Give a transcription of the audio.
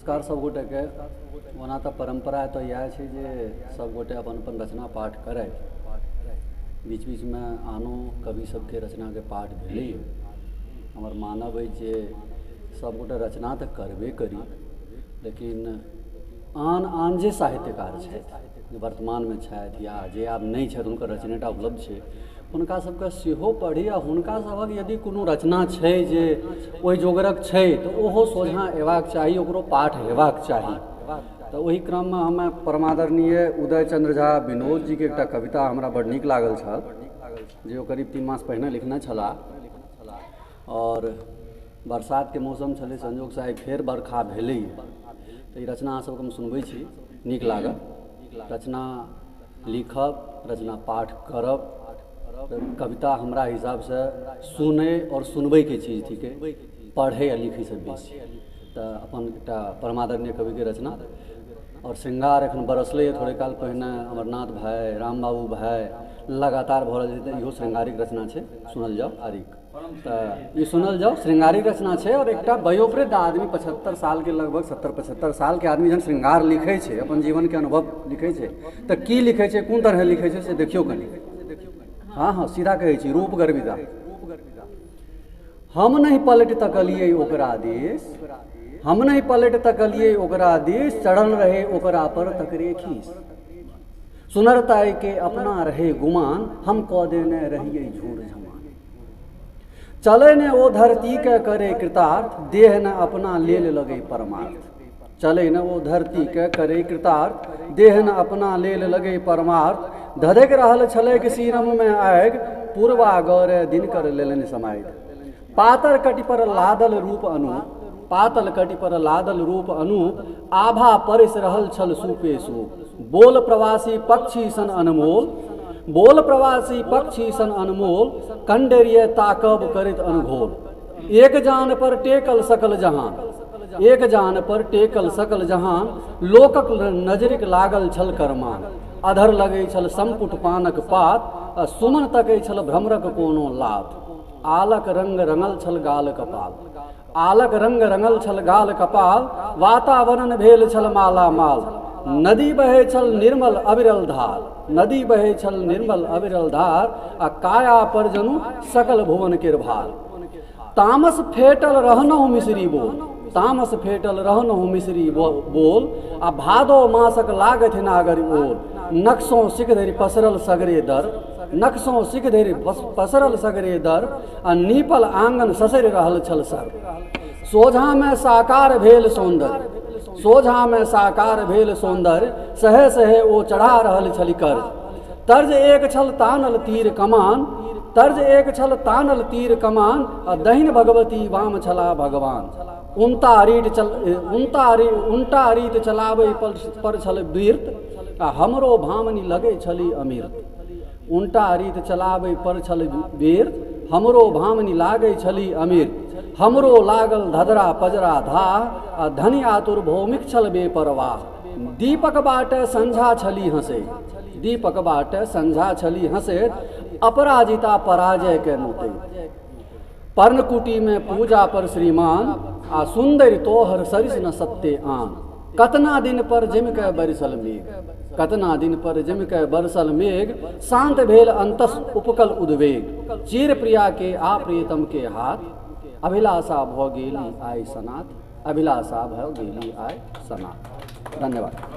नमस्कार सब गोटेके। ओना तऽ परम्परा तऽ इएह छै जे सब गोटे अपन अपन रचना पाठ करथि। बीच बीचमे आनो कवि सबके रचनाके पाठ भेलैए। हमर मानब अछि जे सब गोटे रचना तऽ करबे करी, लेकिन आन आन जे साहित्यकार छथि, जे वर्तमानमे छथि या जे आब नहि छथि, हुनकर रचनेटा उपलब्ध छै, हुनका सबके सेहो पढ़ी आ हुनका सभक यदि कोनो रचना छै जे ओहि जोगरक छै तऽ ओहो सोझाँ अयबाक चाही, ओकरो पाठ हेबाक चाही। तऽ ओहि क्रममे हमे परमादरणीय उदय चंद्र झा विनोद जीके एकटा कविता हमरा बड़ नीक लागल छल, जे ओ करीब 3 मास पहिने लिखने छलाह। और बरसातके मौसम छलै, संजोगसँ आइ फेर बरखा भेलैए, तऽ ई रचना अहाँ सबके हम सुनबै छी, नीक लागल। रचना लिखब, रचना पाठ करब, कविता हमरा हिसाबसँ सुनै आओर सुनबैके चीज थिकै, पढ़ै आ लिखैसँ बेसी। तऽ अपन एकटा परमादरणीय कविके रचना। और श्रृंगार एखन बरसलैए थोड़े काल पहिने, अमरनाथ भाइ, रामबाबू भाइ, लगातार भऽ रहल छै, तऽ इहो श्रृंगारिक रचना छै, सुनल जाउ। आरिक तऽ ई सुनल जाउ, श्रृंगारिक रचना छै। और एकटा वयोवृद्ध आदमी, 75 सालके लगभग, 70-75 सालके आदमी जहन श्रृंगार लिखै छै, अपन जीवनके अनुभव लिखै छै, तऽ की लिखै छै, कोन तरहे लिखै छै, से देखियौ कनि। हँ हँ, सीधा कहै छी, रूप गर्विता। हम नहि पलटि तकलियै ओकरा दिस, हम नहि पलटि तकलियै ओकरा दिस, चढ़ल रहे ओकरा पर तकरे खीस। सुनरताई के अपना रहे गुमान, हम कऽ देने रहियै झूर झमान। चले ने ओ धरती के करे कृतार्थ, देह न अपना लेल लगे परमार्थ। चले न ओ धरती के करे कृतार्थ, देह न अपना लेल लगे परमार्थ। धधकि रहल छलैक सीरम में आगि, पूर्वा गौरे दिनकर लेलनि समाधि। पातर कटि पर लादल रूप अनूप, पातल कटि पर लादल रूप अनूप, आभा परसि रहल छल सूपे सूप। बोल प्रवासी पक्षी सन अनमोल, बोल प्रवासी पक्षी सन अनमोल, कंडेरिय ताकब करैत अनघोल। एक जान पर टेकल सकल जहान, एक जान पर टेकल सकल जहान, लोकक नजरिक लागल छल करमान। अधर लगै छल संपुट पानक पात, आ सुमन तकै छल भ्रमरक कोनो लात। आलक रंग रंगल छल गाल कपाल, आलक रंग रंगल छल गाल कपाल, वातावरण भेल छल माला माल। नदी बहै छल निर्मल अविरल धार, नदी बहै छल निर्मल अविरल धार, आ काया पर जनु सकल भुवन केर भार। तामस फेटल रहनहुँ मिश्री बोल, तामस फेटल रहनहुँ मिश्री बोल, आ भादो मासक लागथि नागर ओल। नक्सों सिख धरि पसरल सगरे दर, नक्सों सिख धरि पसरल सगरे दर, आ नीपल आंगन ससरि रहल छल सर। सोझा में साकार भेल सौंदर्य, सोझा में साकार भेल सौंदर्य, सहे सहे ओ चढ़ा रहल छलि कर्ज। तर्ज एक छल तानल तीर कमान, तर्ज एक छल तानल तीर कमान, आ दहिन भगवती वाम छला भगवान। उनता रीत चल उनता री उनटा रीत चलाबै पर छल बीर्त, आ हमरो भामनी लगै छली अमृत। उनटा रीत चलाबै पर छल बीर्त, हमरो भामनी लागै छली अमृत। हमरो लागल धधरा पजरा धाह, आ धनि आतुर भौमिक छल बेपरवाह। दीपक बाटे संझा छली हँसैत, दीपक बाटे संझा छली हँसैत, अपराजिता पराजय के नोतैत। पर्णकुटी में पूजा पर श्रीमान, आ सुंदर तोहर सरिस न सत्य आन। कतना दिन पर जमि के बरसल मेघ, कतना दिन पर जमि के बरसल मेघ, शांत भेल अंतस उपकल उद्वेग। चीर प्रिया के आ प्रियतम के हाथ, अभिलाषा भऽ गेली आइ सनाथ, अभिलाषा भऽ गेली आइ सनाथ। धन्यवाद।